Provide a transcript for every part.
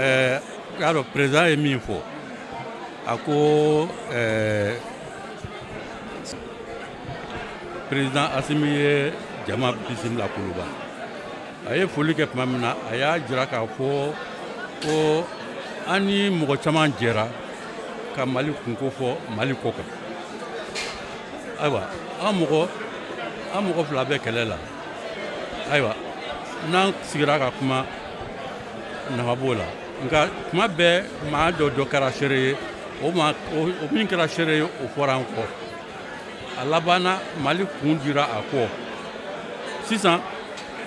Y'a dɔn, président ye min fɔ, a ko président Assimi ye jama bisimila Kuluba. A ye foli kɛ tuma min na, a y'a jira k'a fɔ ko an ni mɔgɔ caman jɛra ka Mali kunko fɔ Mali kɔ kan. Ayiwa, an mɔgɔ fila bɛ kɛlɛ la. Ayiwa, n'an sigira ka kuma, nafa b'o la. Nka tuma bɛɛ, maa dɔ kɛra seere ye, o ma o min kɛra seere ye, o fɔra an kɔ. A labanna, Mali kun dira a kɔ. Sisan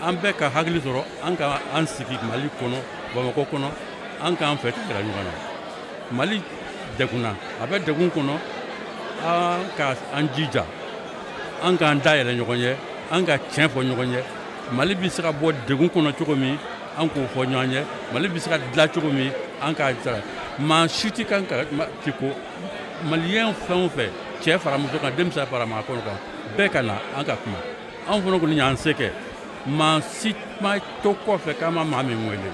an bɛɛ ka hakili sɔrɔ, an ka an sigi Mali kɔnɔ, Bamakɔ kɔnɔ, an k'an fɛ yira ɲɔgɔn na. Mali degunna, a bɛ degun kɔnɔ. An ka an jija, an k'an da yɛlɛ ɲɔgɔn ye, an ka tiɲɛ fɔ ɲɔgɔn ye. Mali bɛ se ka bɔ degun kɔnɔ cogo min, an k'o fɔ ɲɔgɔn ye. Mali bɛ se ka dilan cogo min, an k'a sara. Maa si tɛ kan ka ci ko maliyɛn fɛn o fɛn, cɛ fara muso kan, denmisɛn fara maakɔrɔ kan, bɛɛ ka na an ka kuma. Anw fana kɔni y'an se kɛ. Maa si ma to kɔfɛ k'an ma maa min wele.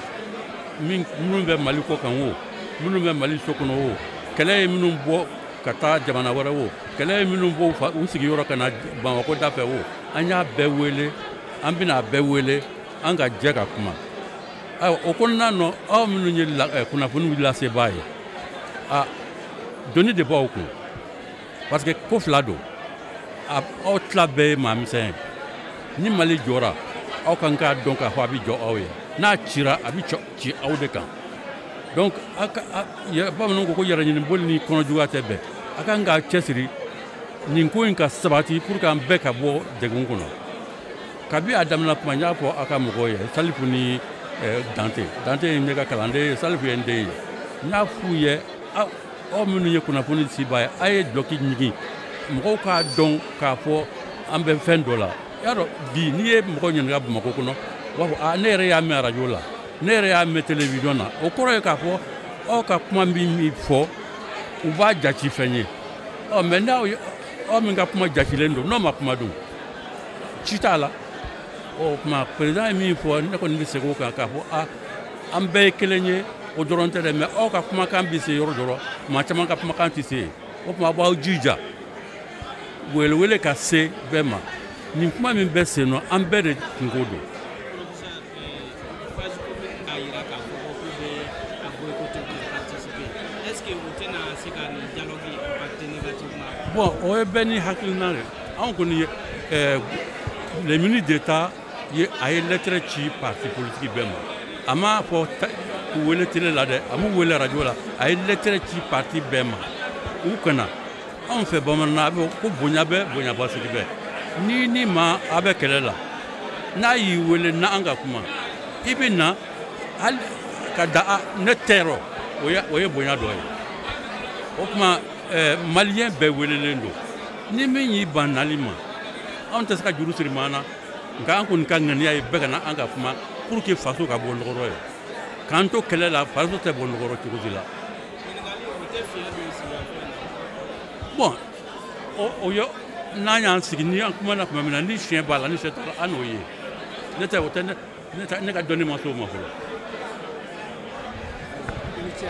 Min minnu bɛ Mali kɔ kan o, minnu bɛ Mali so kɔnɔ o, kɛlɛ ye minnu bɔ ka taa jamana wɛrɛ o, kɛlɛ ye minnu bɔ u sigiyɔrɔ ka na Bamakɔ da fɛ o, an y'a bɛɛ wele, an bɛna a bɛɛ wele, an ka jɛ ka kuma. Ayiwa, o kɔnɔna nɔ, aw minnu ye kunnafoniw lasebaa ye, a doni de b'aw kun, parce que ko fila don. Aw tila bɛɛ ye maa misɛn ye. Ni Mali jɔra, aw kan k'a dɔn k'a fɔ a bɛ jɔ aw ye. N'a cira, a bɛ ci aw de kan. Donc a ka, bamananw ko ko yɛrɛɲiniboli ni kɔnɔjuguya tɛ bɛn. A kan k'a cɛsiri nin ko in ka sabati pour que an bɛɛ ka bɔ degun kɔnɔ. Kabi a daminɛ kuma, n y'a fɔ aw ka mɔgɔw ye, Salifu ni Dante. Dante ye ne ka kalanden ye, Salifu ye n den ye. N y'a f'u ye, aw minnu ye kunnafoni siba ye, a ye dulɔki ɲigin, mɔgɔw k'a dɔn k'a fɔ an bɛ fɛn dɔ la. I y'a dɔn, bi n'i ye mɔgɔ ɲininka Bamakɔ kɔnɔ, u b'a fɔ: "A, ne yɛrɛ y'a mɛn arajo la, ne yɛrɛ y'a mɛn télévision na." O kɔrɔ ye k'a fɔ aw ka kuma min fɔ, u b'a jate fɛn ye. Ɔ mɛ, n'aw aw min ka kuma jatilen don, n'aw ma kuma dun, ci t'a la. O tuma, président ye min fɔ, ne kɔni bɛ segin o kan k'a fɔ: a an bɛɛ ye kelen ye. O dɔrɔn tɛ dɛ, mɛ aw ka kumakan bɛ se yɔrɔ dɔ, maa caman ka kumakan tɛ se yen. O tuma, aw b'aw jija welewele ka se bɛɛ ma. Nin kuma min bɛ sen nɔ, an bɛɛ de kunko don. K'a yira k'a fɔ k'u bɛ a boycotter pour participer, est-ce que o tɛna se ka nin dialogue impacter négativement? Bon, o ye bɛɛ ni hakilina de. Anw kɔni ye le ministre d'État ye, a ye lettre ci parti politique bɛɛ ma. A m'a fɔ k'u wele télé la dɛ, a m'u wele radio la. A ye lettre ci parti bɛɛ ma, u kana. Anw fɛ bamananna, a bɛ ko bonya bɛ bonya, basigi bɛ. Ni maa a bɛ kɛlɛ la, n'a y'i wele na an ka kuma, i bɛ na. Hali ka da a ne tɛ, o ye bonya dɔ ye. O tuma, maliyɛn bɛɛ welelen don. Ni min y'i ban nali ma, anw tɛ se ka juru siri maa na. Nka an kɔni ka ŋaniya ye bɛɛ ka na an ka kuma pour que faso ka bɔ nɔgɔrɔ ye. K'an to kɛlɛ la, faso tɛ bɔ nɔgɔrɔ cogo si la. Ɲininkali, o tɛ fiɲɛ don sigikafɔ in na? Bon, o ye n'an y'an sigi ni an kumana tuma min na, ni siɲɛ b'a la, ni siɲɛ t'a la, an n'o ye. Ne tɛ o tɛ ne ne ka dɔnni ma se o ma fɔlɔ. I ni ce.